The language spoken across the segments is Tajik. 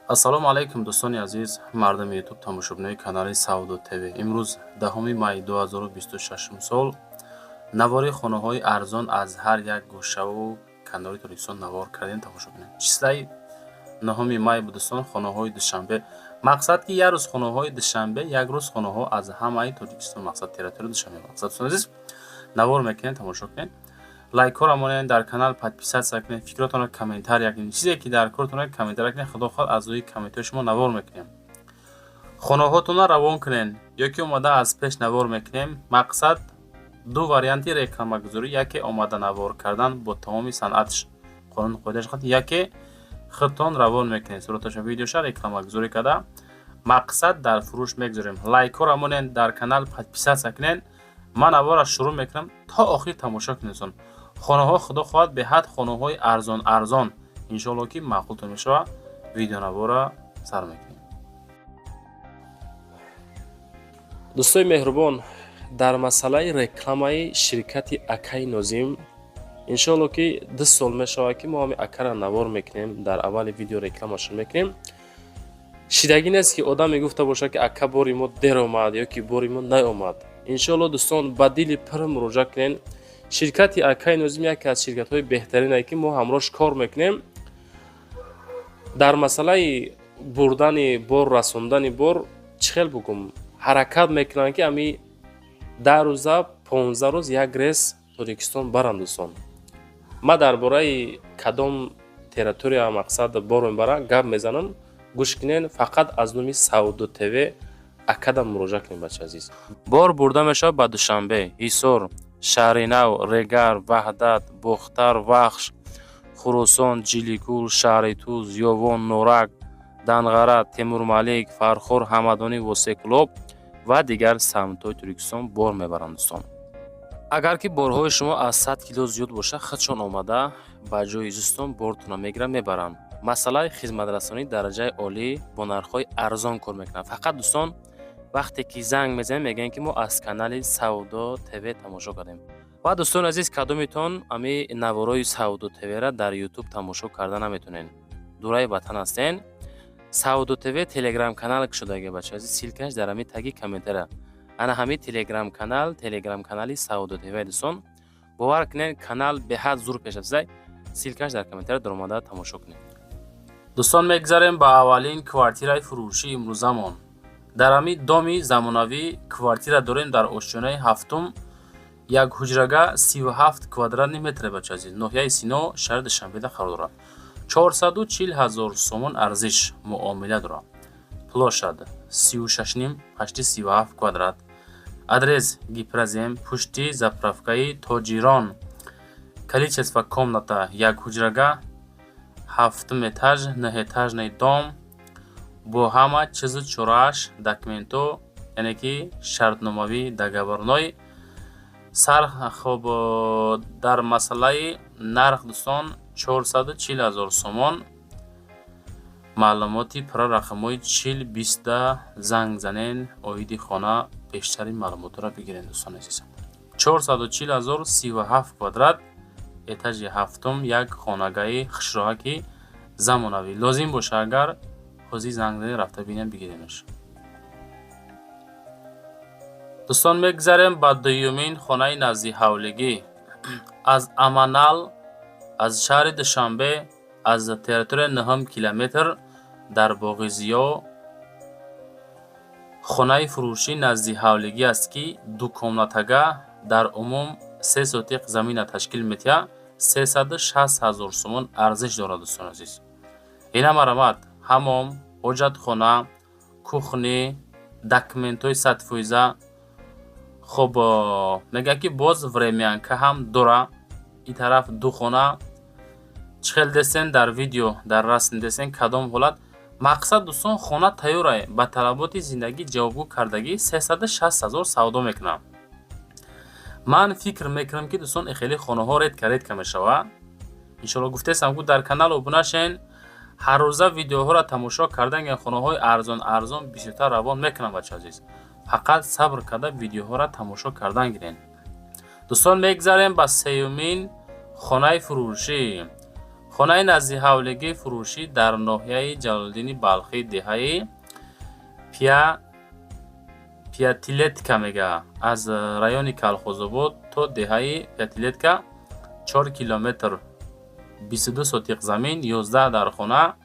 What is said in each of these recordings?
Ассалому алайкум, дӯстони азиз, мардуми Ютуб, тамошобинои канали Савдо ТВ. Имрӯз 10 май 2026 сол навори хонаҳои арзон аз ҳар як гӯшаву канори Тоҷикистон навор кардем, тамошо кунед. Числаи 9 май, дӯстон, хонаҳои Душанбе. Мақсад, ки як рӯз хонаҳои Душанбе, як рӯз хонаҳо аз ҳамаи Тоҷикистон, мақсад, территорияи Душанбе. Мақсад, дӯстони азиз, навор мекунем, тамошо кунед, лайкҳоро монед, дар канал подписаться кунед, фикротонро комментария кунед, чизе ки дар кортон комментария кунед. Худо хоҳад, аз рӯи комментҳои шумо навор мекунем. Хонаҳотонро равон кунед ё ки омада аз пеш навор мекунем. Мақсад, ду варианти рекламагузорӣ: яке омада навор кардан бо тамоми санъатш, қонуну қоидааш, яке худтон равон мекунед сураташа, видеоша рекламагузорӣ карда, мақсад, дар фурӯш мегузорем. Лайкҳоро монед, дар канал подписаться кунед. Ман наворро шурӯъ мекунам, то охир тамошо кунед. Хонаҳо, худо хоҳад, беҳад хонаҳои арзон арзон, иншоалло, ки маъқултон мешавад. Видеонаворро сар мекунем. Дӯстои меҳрубон, дар масъалаи рекламаи ширкати акаи Нозим, иншоалло, ки 2 сол мешавад, ки мо ҳами акара навор мекунем, дар аввали видео рекламашон мекунем. Шидагӣ нест, ки одам мегуфта бошад, ки ака, бори мо дер омад ё ки бори мо наомад. Иншоалло, дӯстон, ба дили пур муроҷиат кунед. Ширкати акаи Нозим яке аз ширкатҳои беҳтарине, ки мо ҳамроҳш кор мекунем. Дар масъалаи бурдани бор, расондани бор, чӣ хел бугум, ҳаракат мекунанд, ки ами 10 рӯза, 15 рӯз як рейс Тоҷикистон баранд. Дӯстон, ман дар бораи кадом территория, мақсад, бор мебарам, гап мезанам, гӯш кунед. Фақат аз номи Савдо ТВ акадам муроҷиат кунед, бачаи азиз. Бор бурда мешавад ба Душанбе, Ҳисор, Шаҳринав, Регар, Ваҳдат, Бохтар, Вахш, Хуросон, Ҷиликул, шаҳри Туз, Ёвон, Норак, Данғара, Темурмалик, Фархор, Ҳамадонӣ, Восеъ, ва дигар самтҳои Тоҷикистон бор мебаранд. Дӯстон, агар ки борҳои шумо аз 100 кило зиёд бошад, худшон омада ба ҷои зистон бортонро мегиранд, мебаранд. Масъалаи хизматрасонии дараҷаи олӣ, бо нархҳои арзон кор мекунанд. Фақат, дӯстон, вақте ки занг мезанем, мегӯем, ки мо аз канали Савдо ТВ тамошо кардем. Ва, дӯстони азиз, кадомитон ами наворои Савдо ТВра дар Ютуб тамошо карда наметонед, дураи ватан ҳастен, Савдо ТВ телеграм канал кушодаги, бача азиз, ссылкаш дар ҳами таги комментария. Ана ҳами телеграм канал, телеграм канали Савдо ТВ. Дӯстон, бовар кунед, канал беҳад зур пеш рафтаи. Ссылкаш дар комментария, даромада тамошо кунед. Дӯстон, мегзарем ба аввалин квартираи фурӯшии имрӯзамон. Дар ҳами доми замонавӣ квартира дорем дар ошёнаи ҳафтум, як ҳуҷрага, 37 квадратный метр, бача азиз, ноҳияи Сино, шаҳри Душанбеда қарор дорад. 440 000 сомон арзиш, муомила дорад. Площадь 36,5, почти 37 квадрат. Адрес: Гипрозем, пушти заправкаи Тоҷирон. Количество комната як ҳуҷрага, ҳафтум этаж, нӯҳэтажный дом, бо ҳама чизу чорааш, документҳо, яъне ки шартномавӣ, договорной сар. Хоб, дар масъалаи нарх, дӯстон, 440 000 сомон. Маълумоти пурра рақамҳои 40 20 занг занен, оиди хона бештари маълумотро бигиред. Дӯстони азиз, 440 000, 37 квадрат, этажи ҳафтум, як хонагаи хушроҳаки замонавӣ. Лозим боша агар, ҳозир занг занед, рафта бинем, бигиремаш. Дӯстон, мегзарем ба дуюмин хонаи назди ҳавлигӣ. Аз Аманал, аз шаҳри Душанбе, аз территорияи нӯҳум километр, дар Боғи Зиё хонаи фурӯшӣ назди ҳавлигӣ аст, ки дукомнатага, дар умум 3 сотиқ замина ташкил медиҳад. 360 000 сомон арзиш дорад. Дӯстони азиз, ина марамат, ҳамом, ҳоҷатхона, кухня, документҳои 100%. Хоб, мегӯяд, ки боз времянка ҳам дора. Ин тараф ду хона, чӣ хел дестен дар видео, дар расм дестен, кадом ҳолат. Мақсад, дӯстон, хона тайёрае, ба талаботи зиндагӣ ҷавобгӯ кардагӣ, 360 000 савдо мекунам. Ман фикр мекунам, ки, дӯстон, хеле хонаҳо редко редко мешавад. Иншоалло, гуфтесам ку, дар канал обуна шен, ҳаррӯза видеоҳоро тамошо кардан, хонаҳои арзон арзон бисёртар равон мекунам. Бача азиз, фақат сабр карда видеоҳоро тамошо кардан гирен. Дӯстон, мегзарем ба сеюмин хонаи фурӯшӣ. Хонаи наздиҳавлигии фурӯшӣ дар ноҳияи Ҷалолиддини Балхӣ, деҳаи Пятилетка мега. Аз райони Калхозобод то деҳаи Пятилетка 4 километр, 22 сотиқ замин, 11 дар хона,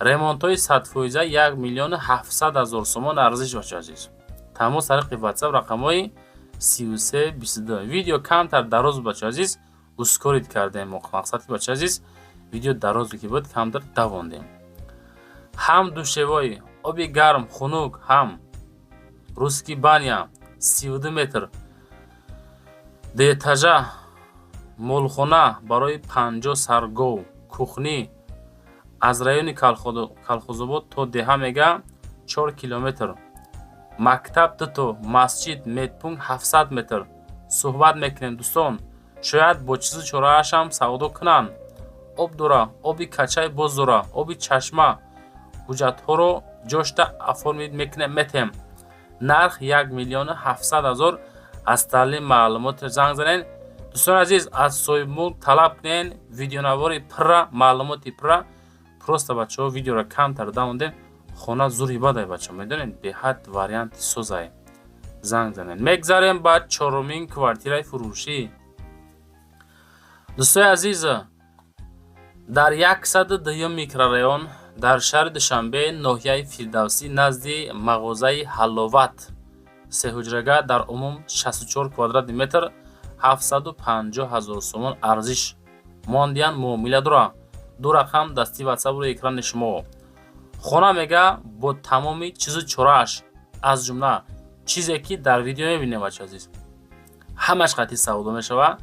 ремонтҳои 100%, 1 миллиону 700 ҳазор сомон арзиш. Бачо азиз, тамос тариқи WhatsApp, рақамҳои 33 22. Видео камтар дароз, бачо азиз, ускорить кардем. Мақсад ки, бачо азиз, видео дарозе ки буд, камтар давондем. Ҳам душевой, оби гарм, хунук, ҳам русский баня, 32 метр, дуэтажа, молхона барои 50 сар гов, кухня. Аз райони Калхозобод то деҳа мега 4 километр, мактаб дуто, масҷид, медпункт 700 метр. Суҳбат мекунем, дӯстон, шояд бо чизу чораашам савдо кунанд. Об дора, оби качай боз дора, оби чашма. Ҳуҷҷатҳоро ҷошта оформить мекунем, метем. Нарх 1 миллиону 700 ҳазор. Аз таълим маълумот занг занед. Дӯстони азиз, аз соҳибмулк талаб кунед видеонавори пурра, маълумоти пурра. Просто, бачаҳо, видеоро камтар давондем. Хона зури бадай, бачаҳо, медонед, беҳад варианти созае. Занг занед. Мегзарем ба чорумин квартираи фурӯшӣ. Дӯстои азиз, дар 102-юм микрорайон, дар шаҳри Душанбе, ноҳияи Фирдавсӣ, назди мағозаи Ҳаловат, сеҳуҷрага, дар умум 64 квадратный метр, 750 ҳазор сомон арзиш мондиян, муомила дора. Ду рақам дасти WhatsApp рӯи экрани шумо. Хона мега бо тамоми чизу чорааш, аз ҷумла чизе ки дар видео мебинем, бача азиз, ҳамаш қатъи савдо мешавад.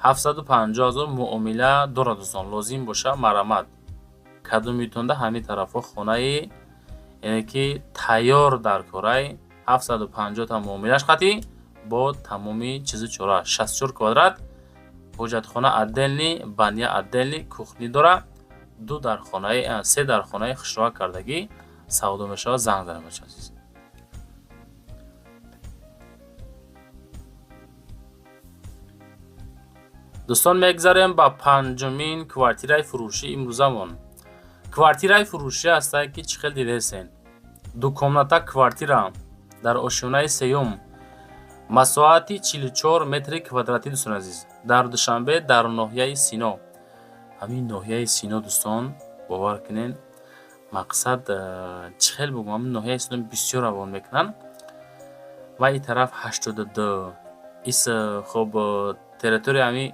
750 ҳазор, муомила дорад. Дӯстон, лозим боша, марамат кадомитонда ҳамин тарафҳо хонаи, яъне ки тайёр дар корай, 750 та муомилаш қатъӣ бо тамоми чизу чора, 64 квадрат, ҳоҷатхона отдельный, баня отдельный, кухня дора, ду дархонаи, се дархонаи хушроа кардагӣ савдо мешавад. Занг занед, бача азиз. Дӯстон, мегзарем ба панҷумин квартираи фурӯшӣ имрӯзамон. Квартираи фурӯшӣ ҳастае ки чӣ хел дидесен, двухкомната квартира дар ошёнаи сеюм, масоҳати 44 метри квадратӣ. Дӯстони азиз, дар Душанбе, дар ноҳияи Сино. Ҳамин ноҳияи Сино, дӯстон, бовар кунед, мақсад, чӣ хел бигӯм, ҳамин ноҳияи Сино бисёр равон мекунанд ва ин тараф 82 ис. Хоб, территория ҳамин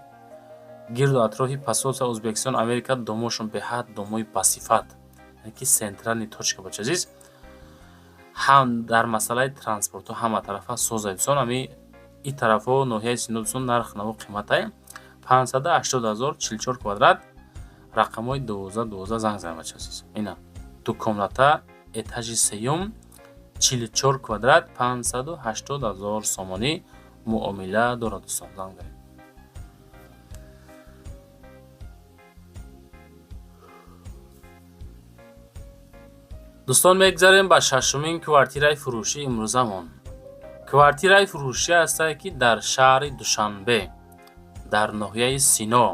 гирду атрофи посольство Ӯзбекистон, Америка, домошон беҳад домои басифат, яъне ки центральный точка, бача азиз, ҳам дар масъалаи транспортҳо ҳама тарафа соза. Дӯстон, ҳами ин тарафҳо, ноҳияи Сино, дӯстон, нарх наво қиматай, 580 ҳазор, 44 квадрат, рақамҳои 12 12. Занг занед, бача азиз. Ина двухкомната, этажи сеюм, 44 квадрат, 580 ҳазор сомонӣ, муомила дорад. Дӯстон, занг занед. Дӯстон, мегзарем ба шашумин квартираи фурӯшӣ имрӯзамон. Квартираи фурӯшӣ ҳастае ки дар шаҳри Душанбе, дар ноҳияи Сино,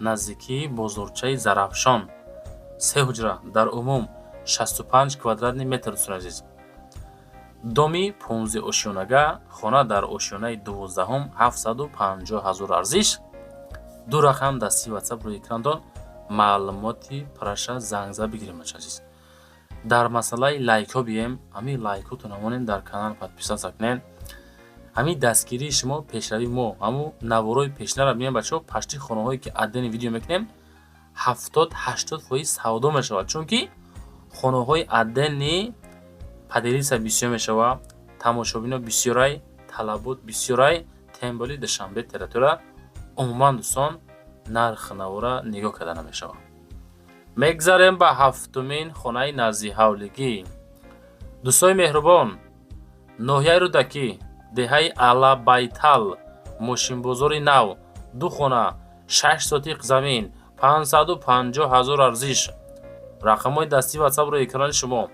наздикии бозорчаи Зарафшон, се ҳуҷра, дар умум 65 квадратный метр. Дӯстони азиз, доми 15 ошёнага, хона дар ошёнаи 12-ҳум, 750 ҳазор арзиш. Ду рақам дасти WhatsApp рӯи экрантон. Маълумоти пурраша зангза бигирем. Бача азиз, дар масъалаи лайкҳо бием, ҳамин лайкҳотон монем, дар канал подписаться кунед. Ҳамин дастгирии шумо пешравии мо. Ҳамун наворои пешинара бинем, бачаҳо, пашти хонаҳое ки отдельный видео мекунем, 70-80% савдо мешавад, чунки хонаҳои отдельный поделиться бисёр мешавад, тамошобино бисёрай, талабот бисёрай, тем более Душанбе территория. Умуман, дӯстон, нархи навора нигоҳ карда намешавад. Мегзарем ба ҳафтумин хонаи наздиҳавлигӣ. Дӯстои меҳрубон, ноҳияи Рӯдакӣ, деҳаи Алабайтал, мошинбозори нав, ду хона, 6 сотиқ замин, 550 ҳазор арзиш. Рақамҳои дастии WhatsApp рӯи экрани шумо.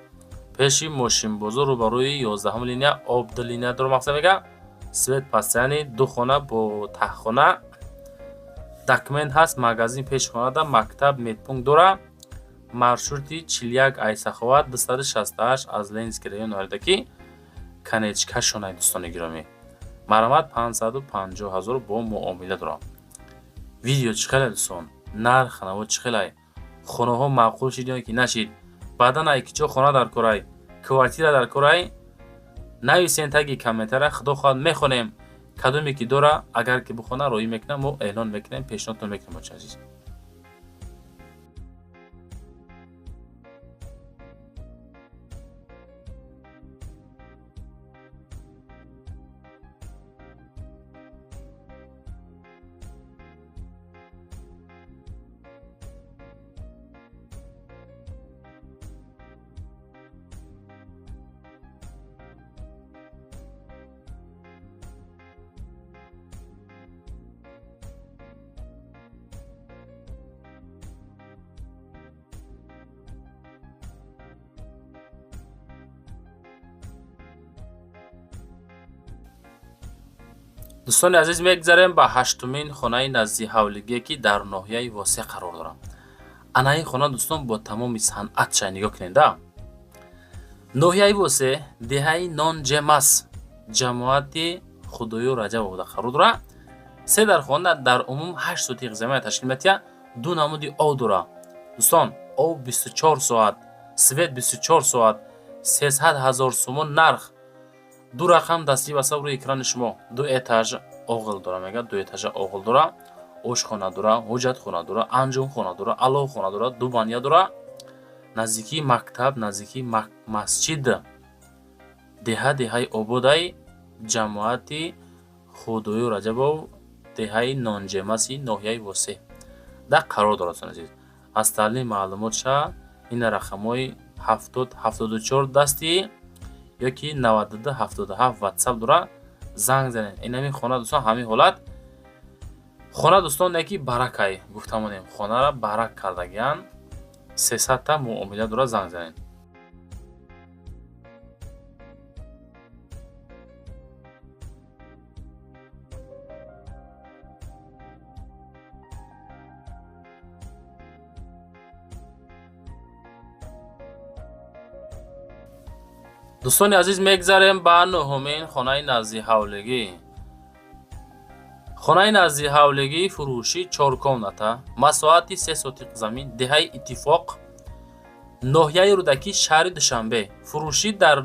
Пеши мошинбозор, рӯбарӯи 11-ум линия, об ду линия дор. Мақсад мега свет постоянный, ду хона бо таҳхона. Документ ҳаст, магазин пеши хонада, мактаб, медпункт дора. Маршрути 41 ай Саховат, 268 аз Ленинский район Рӯдакӣ, конечкашонай, дӯстони гиромӣ. Марҳамат, 550 ҳазор бо муомила дорам. Видео чӣ хеле, дӯстон? Нарх наво чӣ хелай? Хонаҳо маъқул шид ё ки нашид? Баъдан ай киҷо хона дар корай, квартира дар корай? Нависен таги комментария, худо хоҳад, мехонем. Кадоме ки дора, агар ки бихона, роӣ мекунам, мо эълон мекунем, пешниҳодтон мекунем, бача азиз. Дӯстони азиз, мегзарем ба ҳаштумин хонаи назди ҳавлигие, ки дар ноҳияи Восеъ қарор дорад. Ана ин хона, дӯстон, бо тамоми санъатша нигоҳ кунед. Да, ноҳияи Восеъ, деҳаи Нонҷемас, ҷамоати Худоё Раҷабовда қарор дорад. Се дар хона, дар умум 8 сотиқ замина ташкил метиҳад. Ду намуди об дорад, дӯстон. Об 24 соат, свет 24 соат. 300 000 сомон нарх. Ду рақам дастӣ васаб рӯи экрани шумо. Ду этаж оғил дора, мегӯяд, ду этажа оғил дора, ошхона дора, ҳоҷатхона дора, анҷомхона дора, аловхона дора, ду баня дора. Наздикии мактаб, наздикии масҷид. Деҳа деҳаи ободай, ҷамоати Худою Раҷабов, деҳаи Нонҷемаси ноҳияи Восеъ да қарор дорад. Азиз, аз таълими маълумотша ина рақамҳои 70 74 дасти ёки 92 77 ватсап дора, занг занед. Инами хона, дӯстон, ҳамин ҳолат хона, дӯстон, яки баракай гуфта монем, хонара барак кардагиян. 300-та муомила дора, занг занед. Дӯстони азиз, мегзарем ба нуҳумин хонаи назди ҳавлигӣ. Хонаи назди ҳавлигӣ фурӯшӣ, чор комната, масоҳати 3 сотиқ замин, деҳаи Иттифоқ, ноҳияи Рӯдакӣ, шаҳри Душанбе. Фурӯшӣ дар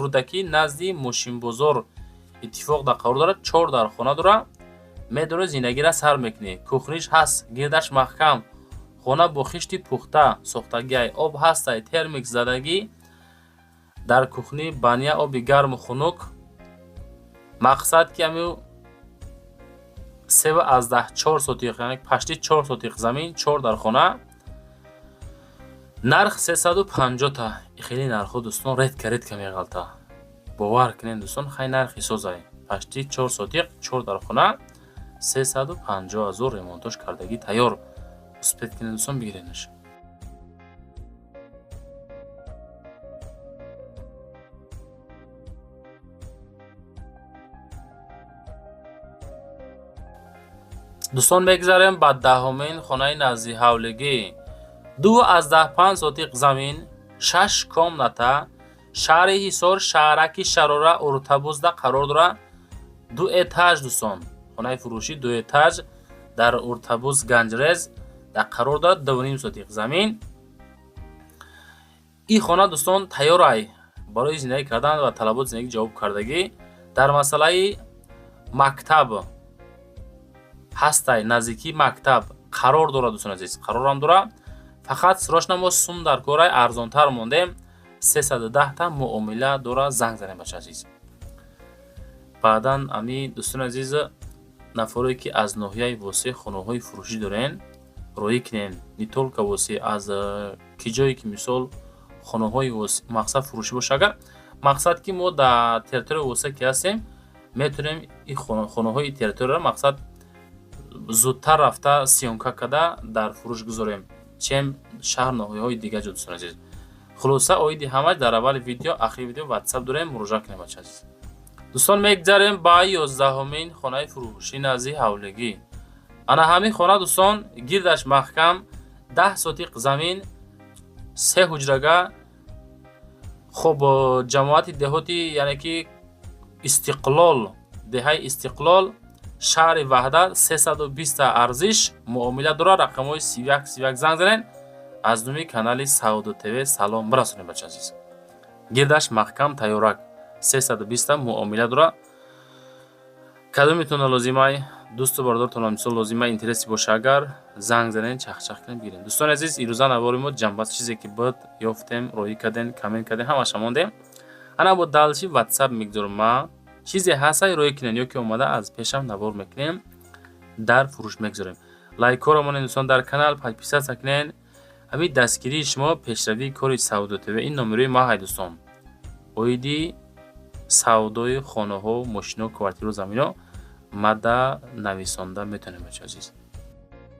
Рӯдакӣ, назди мошинбозор Иттифоқ да қарор дорад. Чор дар хона дорад. Медори, зиндагиро сар мекунӣ. Кухниш ҳаст, гирдаш маҳкам. Хона бо хишти пухта сохтагиай, об ҳастай, термик задагӣ. Дар кухни баня, оби гарму хунук. Мақсад ки ҳамин 3,4 сотиқ, яъне пашти 4 сотиқ замин, чор дар хона, нарх 350-та. Хеле нархҳо, дӯстон, редко редко меғалта, бовар кунед, дӯстон. Хай, нархи созай, пашти 4 сотиқ, чор дар хона, 350 000, ремонтош кардагӣ тайёр. Успеть кунед, дӯстон, бигиренаш. Дӯстон, мегзарем ба даҳумин хонаи назди ҳавлигӣ. 2,5 сотиқ замин, шаш комната, шаҳри Ҳисор, шаҳраки Шарора, Уртабузда қарор дорад. Ду этаж, дӯстон, хонаи фурӯшӣ ду этаж дар Уртабуз, Ганҷрез дар қарор дорад. 2,5 сотиқ замин. Ин хона, дӯстон, тайёрай барои зиндагӣ кардан ва талаботи зиндагӣ ҷавоб кардагӣ. Дар масъалаи мактаб ҳастай, наздикии мактаб қарор дорад, дӯстони азиз, қарорам дорад. Фақат срочно мо сум дар корай, арзонтар мондем. 310-та муомила дорад, занг занем, бача азиз. Баъдан ами, дӯстони азиз, нафаре ки аз ноҳияи Восеъ хонаҳои фурӯшӣ дорен, роҳӣ кунен. Не только Восеъ, аз ки ҷое ки, мисол, хонаҳои мақсад фурӯшӣ боша, агар мақсад ки мо дар территорияи Восеъ ки ҳастем, метавонем ин хонаҳои территорияро, мақсад, зудтар рафта съёмка карда дар фурӯш гузорем, чем шаҳр, ноҳияҳои дигар ҷо. Дӯстони азиз, хулоса, оиди ҳама дар аввали видео, ахири видео ватсап дорем, муроҷиат кунем, бача азиз. Дӯстон, мегзарем ба 11-умин хонаи фурӯшӣ назди ҳавлигӣ. Ана ҳамин хона, дӯстон, гирдаш маҳкам, 10 сотиқ замин, се ҳуҷрага. Хуб, ҷамоати деҳоти, яъне ки Истиқлол, деҳаи Истиқлол, шаҳри Ваҳдат, 320-та арзиш, муомила дорад. Рақамҳои 31 31 занг занед. Аз номи канали Савдо ТВ салом бирасонед, бача азиз. Гирдаш маҳкам, тайёрак, 320-та, муомила дорад. Кадометона лозимай, дӯсту бародаратона мисол лозимай, интереси боша агар, занг занед, чахчах кунед, бигиред. Дӯстони азиз, ирӯза навори мо ҷамбаст. Чизе ки буд, ёфтем, роҳӣ кардем, коммент кардем, ҳамаша мондем. Ана бо дальше Ватсап мегузорам ма. Чизе ҳастай, роҳӣ кунед ё ки омада аз пешам навор мекунем, дар фурӯш мегузорем. Лайкҳоро монед, дӯстон, дар канал подписаться кунед. Ҳамин дастгирии шумо пешравии кори Савдо ТВ. Ин номерои ма ҳай, дӯстон, оиди савдои хонаҳо, мошино, квартиру, замино мада нависонда метавонем, бача азиз.